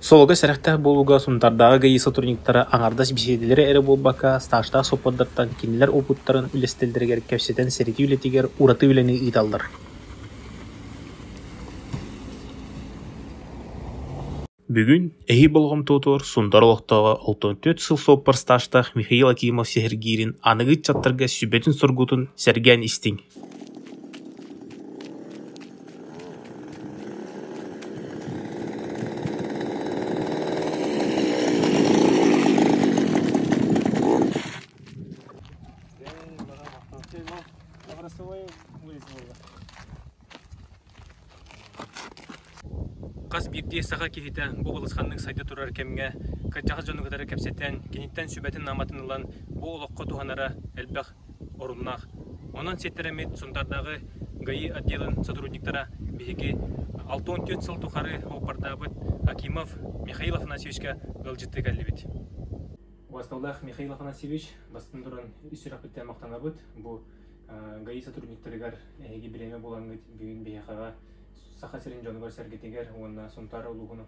Суолга сэрэхтээх буолууга Сунтаардааҕы ГАИ сотрудниктара аҥаардас бэсиэдэлэри эрэ буолбакка, стажтаах суоппардартан кинилэр уопуттарын үллэстэллэригэр кэпсэтэн сэрэтии үлэтигэр ураты үлэни ыыталлар. Бүгүн эһиил болҕомтотугар Сунтаар олохтооҕо 64 сыл суоппар стажтаах Михаил Акимов сэһэргиирин аныгы ыччаттарга сүбэтин-соргутун сэргээн истиҥ. Хас биирдии саха киһитэ бу балысханнык сайда турар кэмҥэ кырдьаҕас дьону кытары кэпсэтэн, киниттэн сүбэтин-аматын ылан бу олоххо туһанара элбэх оруннаах. Онон сиэттэрэммит Сунтаардааҕы ГАИ отделын сотрудниктара биһиги 64 сыл тухары оппардаабыт Акимов Михаил Афанасьевичка ыалдьыттыы кэллибит. Убасталлаах Михаил Афанасьевич, бастатан туран ис сүрэхпиттэн махтанабыт. Бу ГАИ сотрудниктарыгар эһиги бириэмэ булаҥҥыт бүгүн биһиэхэҕэ Саха сирин дьонугар-сэргэтигэр уонна Сунтаар улууһун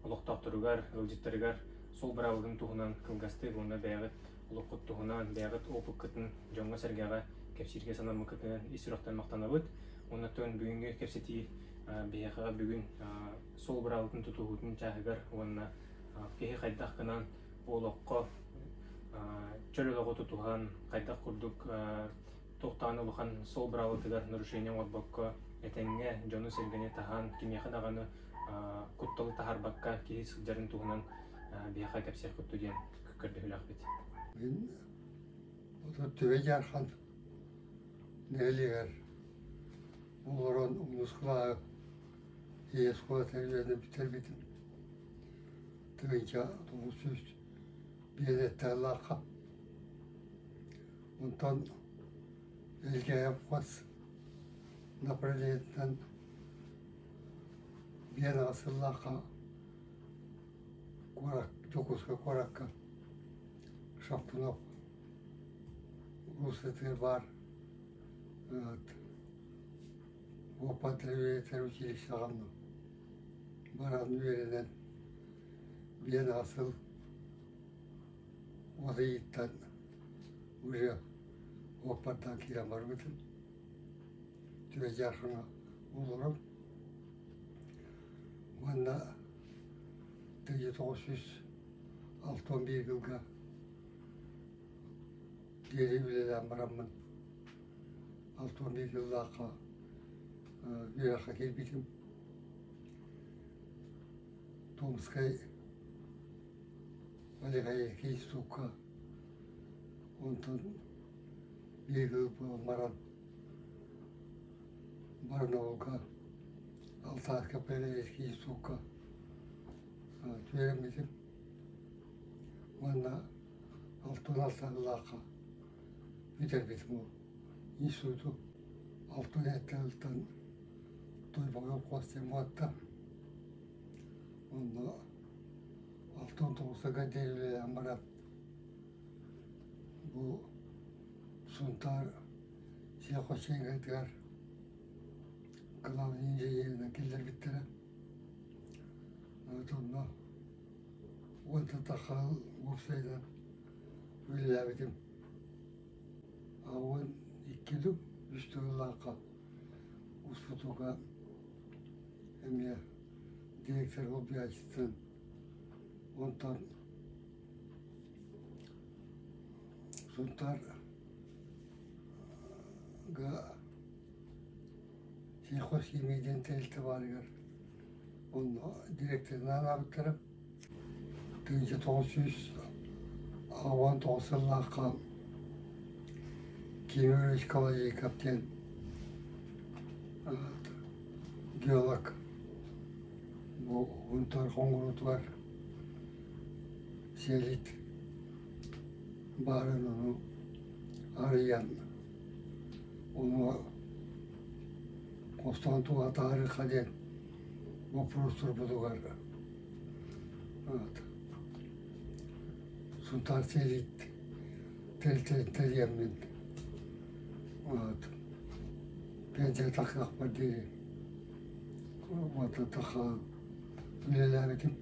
олохтоохторугар, ыалдьыттарыгар суол быраабылатын туһунан кылгастык уонна бэйэҕит олоххут туһунан, бэйэҕит опыккытын дьоҥҥо-сэргэҕэ кэпсииргэ санаммыккытынан ис сүрэхтэн махтанабыт. Уонна бүгүҥҥү кэпсэтии биһиэхэҕэ бүгүн суол быраабылатын тутуһуутун чааһыгар уонна киһи хайдах гынан бу олоххо чөл олоҕу тутуһан, хайдах курдук туохтаан улахан суол быраабылатыгар нарушение оҥорбокко, этэҥҥэ дьону-сэргэни таһан, кимиэхэ даҕаны кутталы таһаарбакка киһи сылдьарын туһунан биһиэхэ кэпсиэххит дуу диэн көрдөһүүлээхпит. Мин отут Түбэ Дьаархан нэһилиэгэр олорон Москваҕа ийэ оскуолатын үөрэнэн бүтэрбитим. 1905 сыллаахха. Онтон Элгээйи хос направлениеттан 58 сыллаахха куорат Дьокуускай куоракка Шахтунов уулуссатыгар баар Уоппа училищеҕа баран үөрэнэн 58 сыл от ыйыттан уже уоппардаан киирэн барбытым. Түбэ Дьаархаҥа олорон уонна 1961 сылга диэри үлэлээн бараммын 61 сыллаахха үөрэххэ киирбитим. Томскай Олигархий институкка онтон биир сыл буолан баран Барнаулга Алтайскай педагогический институкка үөрэммитим уонна 66 сыллаахха бүтэрбитим ол институту 67 сылтан Тойбохой колхоз диэн буолта. Онно 69 диэри үлэлээн баран бу Сунтаар сельхозтехникатыгар главный инженеринэн киллэрбиттэрэ. Онно уонтан тахса уопсайынан үлэлээбитим. 12 дуу, үс сыллаахха успутуга эмиэ директор солбуйааччытын онтон Сунтаарга сельхозхимия диэн тэрилтэ баарыгар онно директорынан анаабыттара. 1989 сыллаахха Кимович Колодейков диэн геолог бу Сунтаар хоҥоруутугар сиэлит баарын ону арыйан ону хостоон туһатаарыха диэн боппуруос турбутугар Сунтаар сиэлит тэрилтэтин тэрийэммин пенсия тахсыахпар диэри уонна тахсан үлэлээбитим.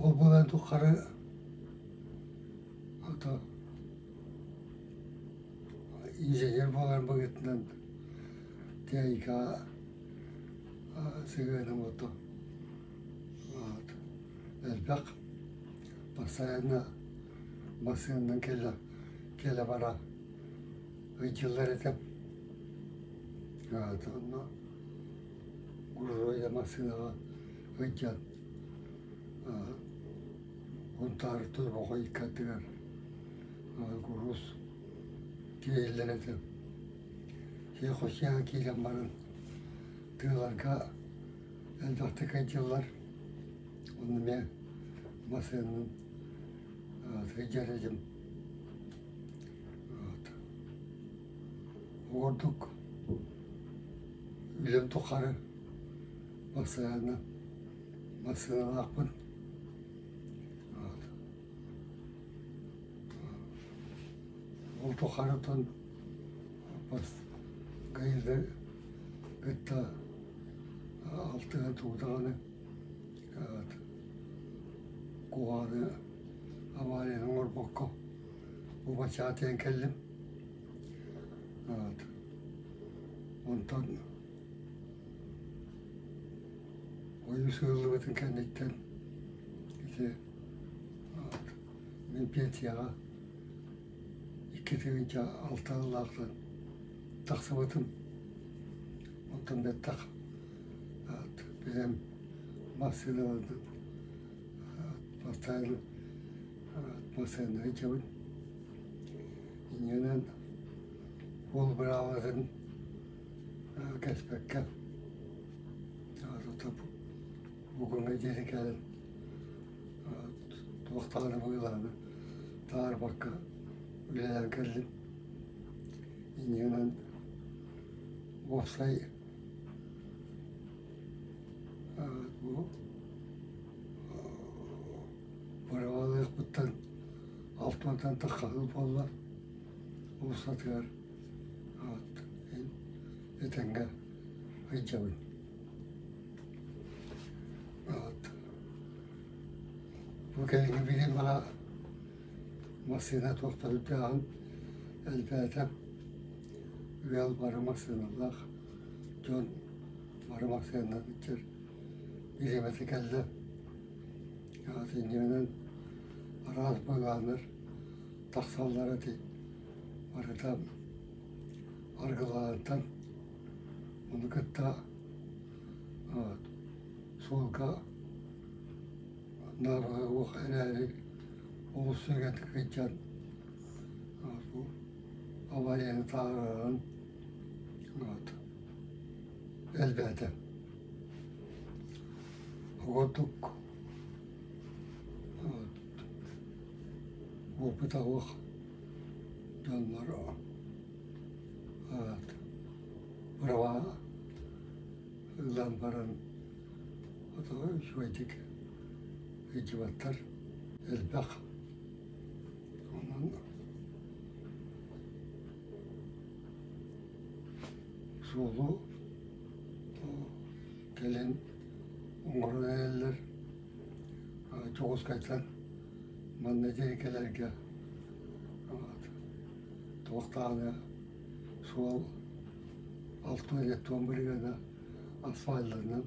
Ол буолан тухары ото инженер буолар быһыытынан техникаҕа сыһыаным ото элбэх постоянно массыынанан кэлэ кэлэ бара ыйдьыллар этим. Онно грузовой массыынаҕа ыйдьан Унтаар Турбоҕо иккардыгар куруус тиэйэллэр этэ. Сельхозтехника киирэн баран тыаларга элбэхтик ыйдьыллар. Онно эмиэ массыынанан сылдьар этим. Ордук үлэм тухары массыынанан массыыналаахпын. Ол тухарытын гаилы кытта алтыһа тугу куһаҕаны аварияны оҥорбокко убачаатыйан кэллим. Онтон ойуу сыыллыбытын кэнниттэн ити мин пенсияҕа 2 6 сыллаахтан тахсыбытым. Онтон бэттэх бэйэм массыыналарынан постоянно массыынанан илдьэбин. Инньэнэн уол быраабатын кэспэккэ бүгүҥҥэ диэри кэлэн туох даҕаны быһыылааҕы таарбакка үлэлээн кэллим. Инньэнэн уопсай бу быраҕалыахпыттан 60-тан тахха сыл буолла. Уулуссатыгар этэҥҥэ сылдьабын. Бу кэлиҥҥи бириэмэҕэ массыына туохтан үрдээҕин элбээтэ. Ыал бары массыыналаах, дьон бары массыынанан сылдьар бириэмэтэ кэллэ. Инньэнэн араас былааннар тахсаллар ити барыта аргылаантан ону кытта суолга наарыһа эрээри олус түргэнник сылдьан бу аварияны таһааран элбээтэ. Оҕотук опыталаах дьоннор права ылан баран үчүгэйдик сылдьыбаттар элбэх. Онон суолу кэлин оҥорон эрэллэр Дьокуускайтан манна диэри кэлэргэ туох даҕаны суол 60 бырыһыана асфальланан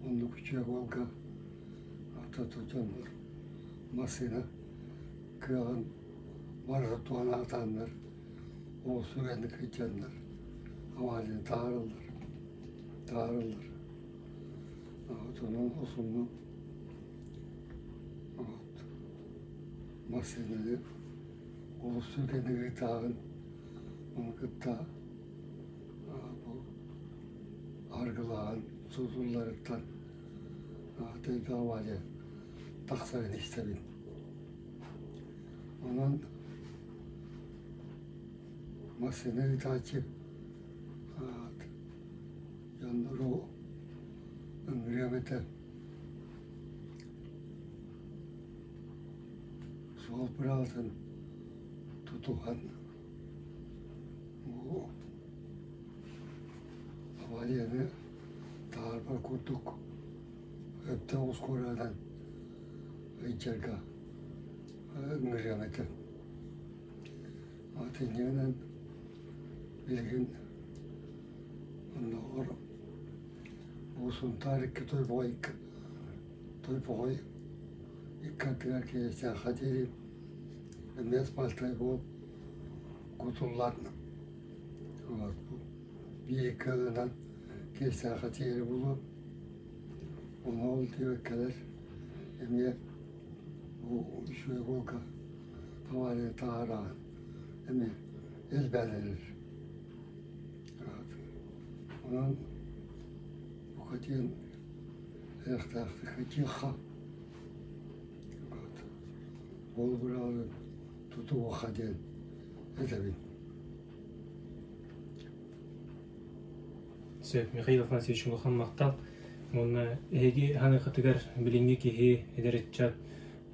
оннук үчүгэй уолга дьоннор массыына кыаҕын барыта туһанаатааннар олус үгэнник сылдьаннар аварияны таһаараллар таһаараллар. Онон осунну массыынаны олус түргэнник ыытааҕын ону кытта бу аргылааҕын сутулларыттан тыйга авария тахсарын истэбин. Онон массыына ыытааччы дьоннору ыҥырыам этэ. Суол быраатын тутуһан бу аварияны таһаарбат курдук өптөөх ускуорадан Ыйдьарга ыҥырыам этэ. Итинньэнэн билигин оннооҕор бу Сунтаар икки Тойбохой Тойбохой икки ардыгар Киэсээххэ диэри эмиэ асфальтай буол кутуллан биир икки ылынан Киэсээххэ диэри булуо. Ону ол диэбэккэлэр эмиэ бу үчүгэй уолга авария таһаараҕын эмиэ элбээн эрэр. Онон бука диэн айахтаахтык ытыахха ол быраҕын тутуохха диэн этэбин. Сөп, Михаил Афанасьевич улахан махтал. Уонна эһиги ханыхатыгар билиҥҥи киһи, эдэр ыччат,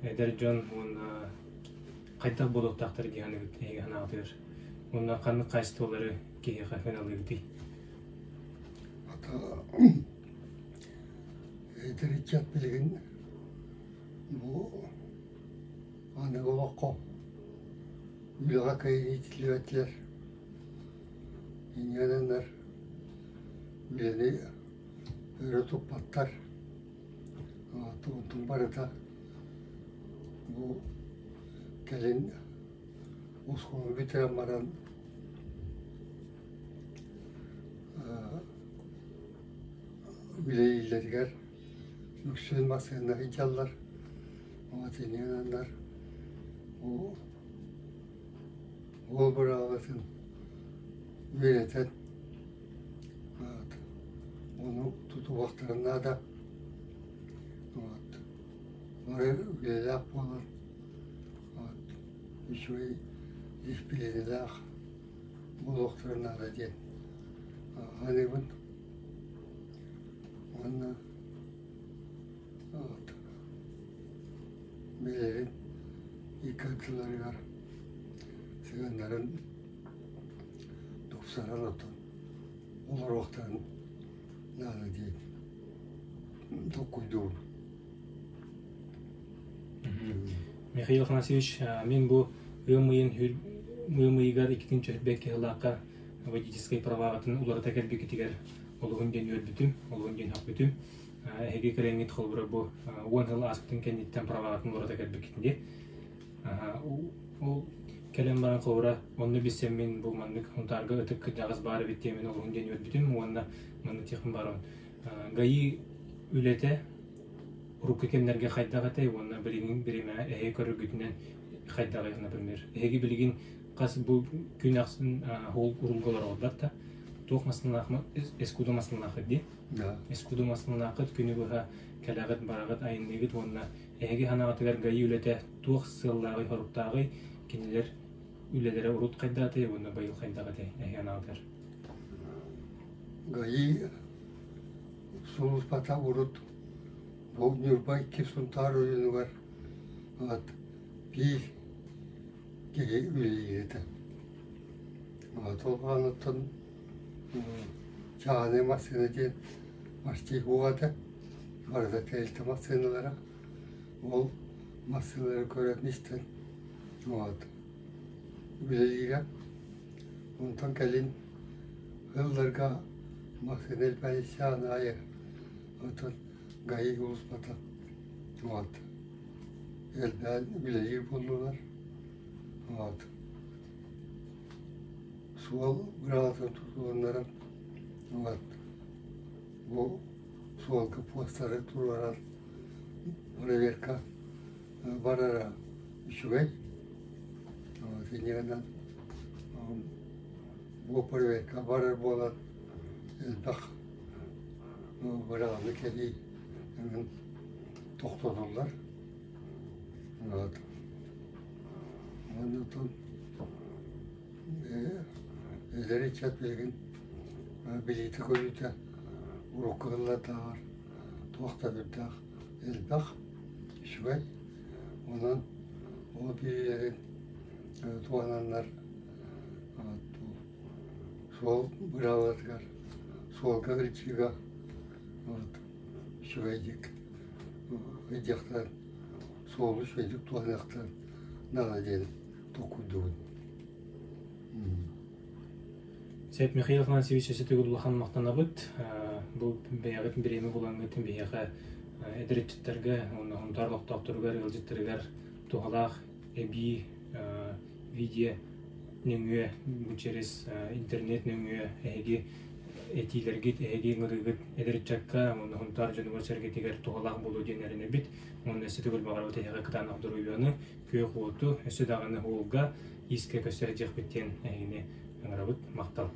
эдэр дьон уонна хайдах буолуохтаахтар дии саныыбыт эһиги санааҕытыгар? Уонна ханнык хаачыстыбалары киһиэхэ сыаналыыбытый? Ата эдэр ыччат билигин бу аныгы олоххо үлэҕэ кыайан иитиллибэтилэр. Инньэнэннэр үлэни өрө туппаттар. Онтун барыта бу кэлин оскуола бүтэрэн баран үлэлииллэригэр үксүн массыына сылдьаллар. Инньэнэннэр бу Уол быраабатын үөрэтэн ону тутуһуохтарын наада. Вот бары үлэлээх буолан вот үчүгэй дьиспилиинэлээх буолуохтарын наада диэн саныыбын. Уонна вот бэйэлэрин икки ардыларыгар сыһыаннарын тупсаран оттон олоруохтарын наада диэн толкуйдуубун. Михаил Афанасьевич, мин бу ыам ыйын ыам ыйыгар иккитин чөрбэк кыһылаахха водительскай праваҕытын уларыта кэлбиккитигэр олуһун диэн үөрбүтүм, олуһун диэн сөхпүтүм. Эһиги кэлэҥҥит холобура бу 10 сыл ааспытын кэнниттэн праваҕытын уларыта кэлбиккит дии. Ол кэлэн баран холобура онно билсэммин бу маннык Хунтаарга ытык кырдьаҕас баар эбит диэмин олуһун диэн үөрбүтүм уонна маннык тиэхпин баарабын. ГАИ үлэтэ урукку кэмнэргэ хайдах этэй уонна билигин биримэ эһиги көрөргүтүнэн хайдаҕый, например, эһиги билигин хас бу күн ахсын уһул уруулга олороҕут да туох массыыналаах эскудо массыыналааххыт дии эскудо массыыналааххыт күнү быһа кэлэҕит бараҕыт айанныыгыт уонна эһиги санааҕытыгар ГАИ үлэтэ туох сыаллааҕый-соруктааҕый кинилэр үлэлэрэ урут хайдаатый уонна быйыл хайдах этэй эһиги санааҕытыгар? ГАИ сулууспата урут бу Ньурба икки Сунтаар оройуонугар вот биир киһи үлэлиир этэ. Вот ол оттон чааһынай массыына диэн почти суох этэ. Барыта тэрилтэ массыыналара. Ол массыыналары көрөн истэн вот үлэлиирэ. Онтон кэлин ыалларга массыына элбээн аайы оттон ГАИ улуспата вот элбээн үлэлиир буоллулар. Вот суол быраҕатын тутулуннаран вот бу суолга постары туруоран проверка барара үчүгэй. Инньэ бу проверка барар буолан элбэх быраҕаны кэлии тохтотуллар. Вот. Онтон эдэр ыччат билигин билиитэ-көрүүтэ урукку сыллардааҕар туох да сүрдээх элбэх, үчүгэй. Онон ол билиилэрин туһананнар суол быраабылатыгар, суолга ылдьыыга үчүгэйдик ыйдыахтарын. Суолу үчүгэйдик туһаныахтарын наада диэн толкуйдуубун. Сеп Михаил Афанасьевич өссө төгүл улахан махтанабыт. Бу бэйэҕит бириэмэ булаҥҥыт биһиэхэ эдэр ыччаттарга уонна Һунтаар олохтоохторугар, ыалдьыттарыгар туһалаах эбии видео нөҥүө бу через интернет нөҥүө эһиги этиилэргит, эһиги ыҥырыыгыт эдэр ыччакка уонна Һунтаар дьонугар-сэргэтигэр туһалаах буолуо диэн эрэнэбит. Уонна өссө төгүл баҕарабыт эһиэхэ кытаанах доруобуйаны, күөх уоту, өссө даҕаны уолга иискэ көсө сылдьыахпыт диэн эһигини ыҥырабыт. Махтал.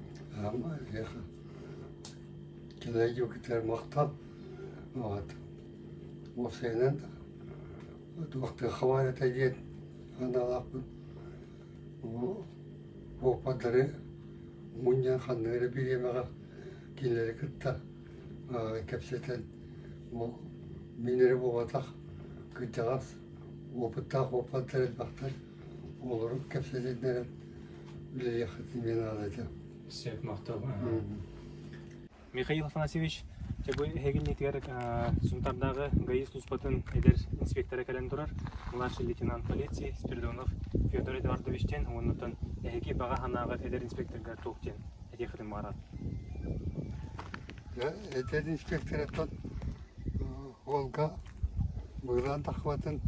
Кэлэйдьукитигэр махтал. Вот. Уопсайынан туохтыахха баар этэ диэн санаалаахпын. Уоппардары мунньан ханнык эрэ бириэмэҕэ кинилэри кытта кэпсэтэн мин эрэ буолбатах кырдьаҕас опыттаах уоппаттар элбэхтэр олору кэпсэтиннэрэн үлэлиэххитин эмиэ наада этэ. Сөп, махтал. Михаил Афанасьевич, дьэ бу эһиги иннитигэр Сунтардааҕы ГАИ службатын эдэр инспектора кэлэн турар, младший лейтенант полиции Спиридонов Федор Эдуардович диэн уоннуттан эһиги баҕа санааҕыт эдэр инспекторга туох диэн этиэххитин баҕарар? Эдэр инспекторыттан Волга быылаан тахсыбатын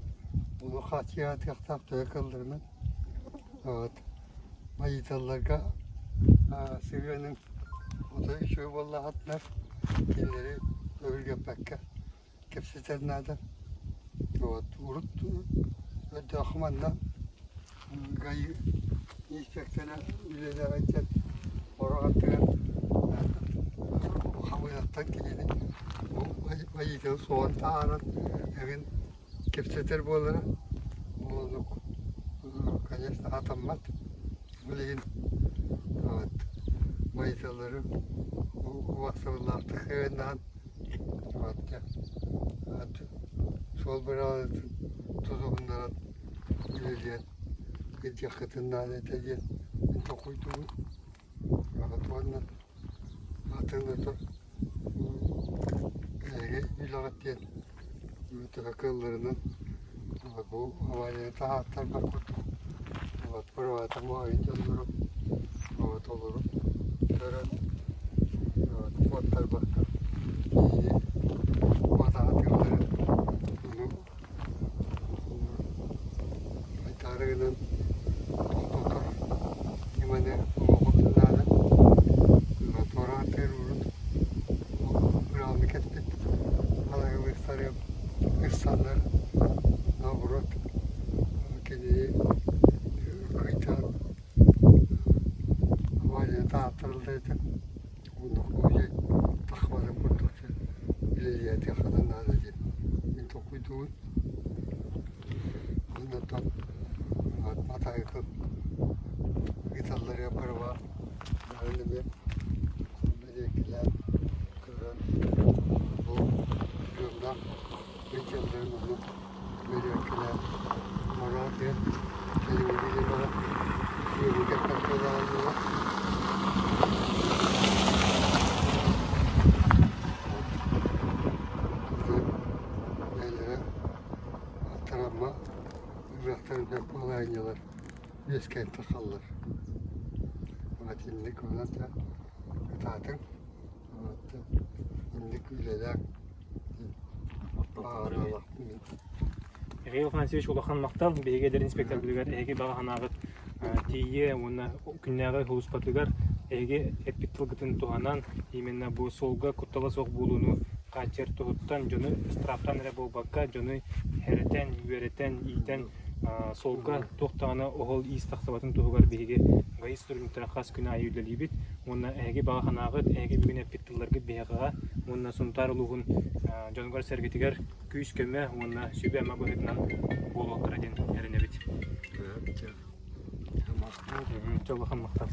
ону хааччыйаатыахтаах төһө кыалларынан вот байыталларга сыһыаныҥ отой үчүгэй буоллаҕына кинилэри өһүргэппэккэ кэпсэтэр наада. Вот урут өрдөөххө манна ГАИ инспектора үлэлээбэттэн орох аттыгар хамыйахтан кинини байыытын суоҕун таһааран эҥин кэпсэтэр буолара. Оннук конечно атаммат. Билигин вот байыталлары убастабыллаахтык сыһыаннаһан вот суол быраабылатын тутуһуннаран үлэлиэн илдьиэххитин наада этэ диэн мин толкуйдуубун. Уонна атын эһиги үлэҕит диэн төһө кыалларынан бу аварияны таһааттарбат курдук вот бырабаатаммыт дьоннору вот олору көрөн вот куоттарбакка киһини батаатыылларын ону Айтаары гынан тохтотор ньыманы оҥоһуохха наада. Туораатыыр урут быраалны кэспит балаһыылыахтары ыксаннар наоборот кинини кыйтаан аварияны таһааттараллар этэ. Оннук уже таххыбатын курдук үлэлиэтиэххэ наада диэн мин толкуйдуубун. Оннуттан матайгы ыыталларыгар барыба бары эмиэ бэдиэккилээн көрөн бу дьонноох ыыталларын ону бэдиэккилээн бараа диэн кэлиҥҥи бириэмэҕэ үөрүүгэ кэллэҕинэ бэйэлэрэ аттарамма ырыахтарын сөп балаһыанньалар үөскээн тахсаллар. Итинник онон да ытаатыҥ, инник үлэлээҥ баҕаралаахпын. Михаил Афанасьевич улахан махтал. Биһиги эдэр инспекторбытыгар эһиги баҕа санааҕыт тиийиэ уонна күннээҕи сулууспатыгар эһиги эппит тылгытын туһанан именно бу суолга куттала суох буолууну хааччыйар туһуттан дьону ыстырааптаан эрэ буолбакка дьону хэрэтэн, үөрэтэн, иитэн суолга туох даҕаны оһол-иис тахсыбатын туһугар биһиги ГАИ сотрудниктара хас күн аайы үлэлиибит уонна эһиги баҕа санааҕыт, эһиги бүгүн эппит тылларгыт биһиэхэҕэ уонна Сунтаар улууһун дьонугар-сэргэтигэр күүс-көмө уонна сүбэ-ама быһыытынан буолуохтара диэн эрэнэбит. Махтал. Улахан махтал.